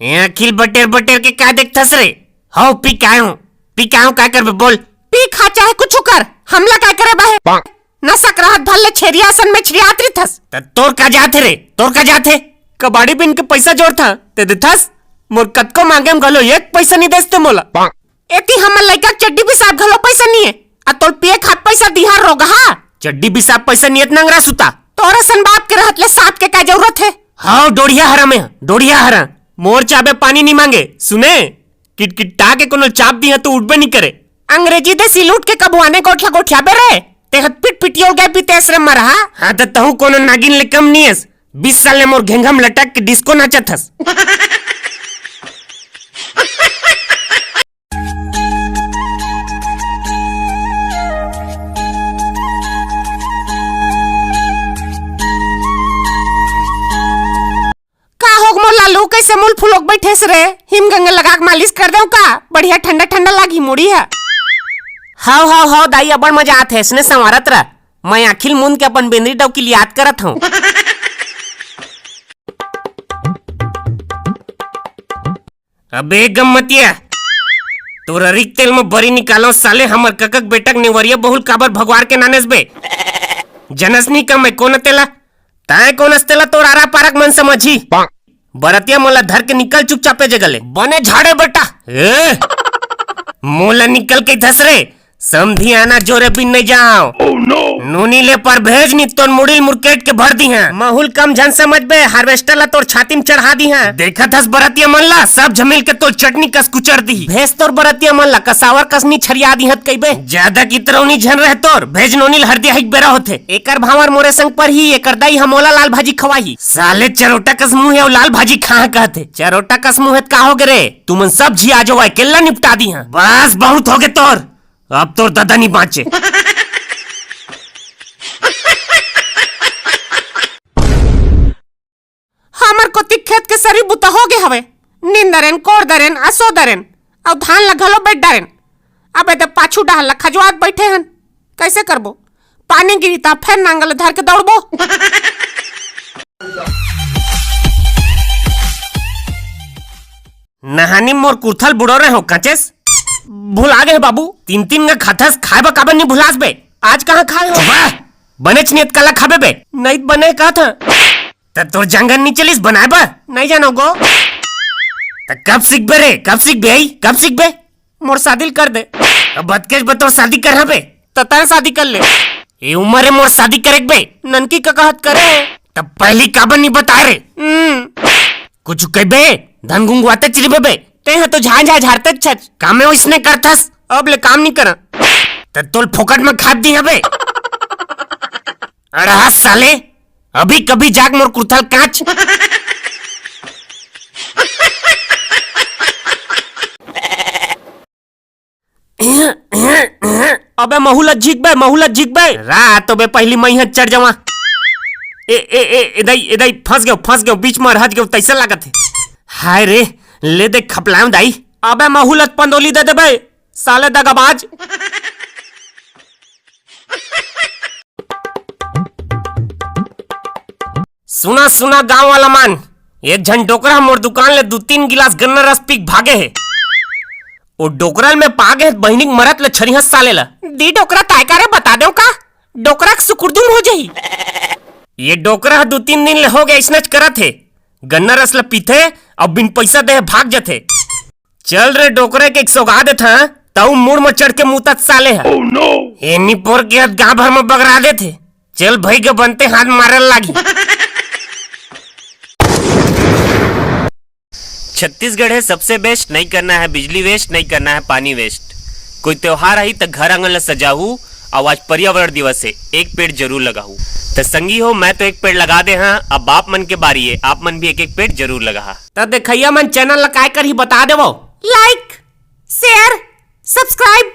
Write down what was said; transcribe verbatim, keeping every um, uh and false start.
ए अखिल, बटेर बटेर के का देखथस रे? हव, पी के आय हंव। पी के आय हंव, का करबे बोल? पी खा चाहे कुछु कर, हमला काय करे बाहे? नशा के रहत भर ले छेरिया असन में छिड़ियात रहिथस। त तोर का जात हे रे? तोर का जात हे? कबाड़ी बीन के पइसा जोरथंव, ते देथस? मोर कतको मांगे म घलो एक पइसा नइ देस ते मोला। एती हमर लइका के चड्डी बिसाब घलो पइसा नइ हे, आ तोर पिए खात पइसा दिहार रोगहा। चड्डी बिसाब पइसा नइ हे त नंगरा सुता। तोर असन बाप के रहत ले साथ के का जरूरत हे? हव, डोढ़िया हरा में, डोढ़िया हरा। मोर चाबे पानी नइ मांगे, सुने? किटकिटा के कोनो चाब दिहा त उठबे नइ करे। अंग्रेजी देसी लूट के कभू आने गोठिया गोठियाबे रे, तेहत पिट पिटियोल गए बितेस रे मरहा। हाँ, त तहूँ कोनो नागिन ले कम नइ हस। बीस साल ले मोर घेंघा म लटक के डिस्को नाचत हस। का होग मोर लालू, कइसे मुल फुलोक बइठेस रे? हिम गंगा लगा के मालिश कर देंव का? बढ़िया ठंडा ठंडा लागही मुड़ी ह। हव, हव, हव, दाई, अब्बड़ मजा आत हे, अइसने संवारत रह। मैं आँखी ल मूंद के अपन बेंदरी डौकी ल याद करत हंव। अबे गम्मतिया, तोर अरिक तेल म बरी निकालों साले, हमर कका के बेटा के नेवरिया बहू ल काबर भगवार के नानेस बे? जनस नइ का मैं कोन तेला? तैं कोन अस तेला तोर आरा पारा के मन समझही? बरतिया मन ला धर के निकल चुपचाप ए जगह ले। बने झाड़े बेटा। ए? मोला निकल कहिथस रे? समधियाना जोरे बिन नइ जांव। नोनी ले पर भेज, नइ त तोर मुड़ी ल मुरकेट के भर दिहां। महू ल कम झन समझबे, harvester ला तोर छाती म चढ़ा दिहां। देखत हस बरतिया मन ला, सब झन मिल के तोर चटनी कस कुचर दिही। भेज तोर बरतिया मन ला, कसावर कस नइ छरिया दिहत कहिबे। जादा कितरौनी झन रह तोर, भेज नोनी ल हरदिया हिक बेरा होथे। एकर भांवर मोरे संग परही, एकर दाई ह मोला लाल भाजी खवाही। साले चरोटा कस मुंह हे अउ लाल भाजी खाहां कहत हे। चरोटा कस मुंह हे त का होगे रे? तुमन सब झी आ जाव, अकेल्ला निपटा दिहां। बस बहुत होगे तोर, अब तोर ददा नइ बांचे। हमर कोती खेत के सरी बुता होगे हवय, नींद डरेन, कोड़ डरेन, असो डरेन, अउ धान ला घलो बेट डरेन। अब एदे पाछू डहर ला खजवात बइठे हन, कइसे करबो? पानी गिरही त फेर नांगर ल धर के दउड़बो। नहानी मोर कुरथा ल बुड़ो रहे हंव, कांचेस? भुला गे हे बाबू, तीन तीन गा खाथस, खाय बर काबर नइ भुलास बे? आज कहां खाय हंव? चुप बे! बनेच नियत काला खाबे बे? नइ त बने कहत हंव। त तोर जांगर नइ चलिस बनाय बर? नइ जानंव गो। त कब सीखबे रे, कब सीखबे, आई? कब सीखबे? मोर शादी ल कर दे। अब बतकेस बे तोर शादी करहां बे। त तैं शादी कर ले। ए उमर हे मोर शादी करे के बे। ननकी का कहत करे। त पहिली काबर नइ बताय रे? हम्म। कुछु कहिबे, धन गुंगवाते चली बे। तेंह तो झांझा झारते छच। कामे ओइसने करथस। अब ले काम नइ करंव। त तोल फोकट म खाय दिहां बे। अड़हा साले, अभी कभी जाग मोर कुरथा ल कांच। अबे महू ल झिकबे, महू ल झिकबे। रा तो बे पहिली मइहा चढ़ जावां। ए, ए, ए, ए दाई, ए दाई, फंस गेंव, फंस गेंव, बीच म अड़हक गेंव, तइसन लागत हे। हाय रे, ले दे खपलाएंव दाई। अबे महू ल पंदोली दे देबे, साले दगाबाज। सुना, सुना गांव वाला मन, एक झन डोकरा ह मोर दुकान ले दू तीन गिलास गन्ना रस पी के भागे हे। ओ डोकरा ल मैं पा गे हंव त बहिनी के मरत ले छरिहां साले ला। दी डोकरा ताय का रे, बता देंव का? डोकरा के सुकुरदुम हो जाही। ये डोकरा ह दू तीन दिन ले होगे अइसनेच करत हे। गन्ना रस ल पीथे अउ बिन पइसा देहे भाग जथे। चल रे डोकरा के एक सौगा देथंव, तउ मुड़ म चढ़ के मूतत साले ह। ए निपोर के हत गांव भर म बगरा देथे। चल भई ग बनते हाथ मारे ल लागही। छत्तीसगढ़ है सबसे बेस्ट, नहीं करना है बिजली वेस्ट, नहीं करना है पानी वेस्ट। कोई त्योहार आही त घर आंगन ल सजाहू, अउ आज पर्यावरण दिवस हे, एक पेड़ जरूर लगाहू। त संगी हो, मैं तो एक पेड़ लगा दे हंव, अब आप मन के बारी हे, आप मन भी एक एक पेड़ जरूर लगाहा। त देखइया मन चैनल ल काय करही बता देवव। Like, share, subscribe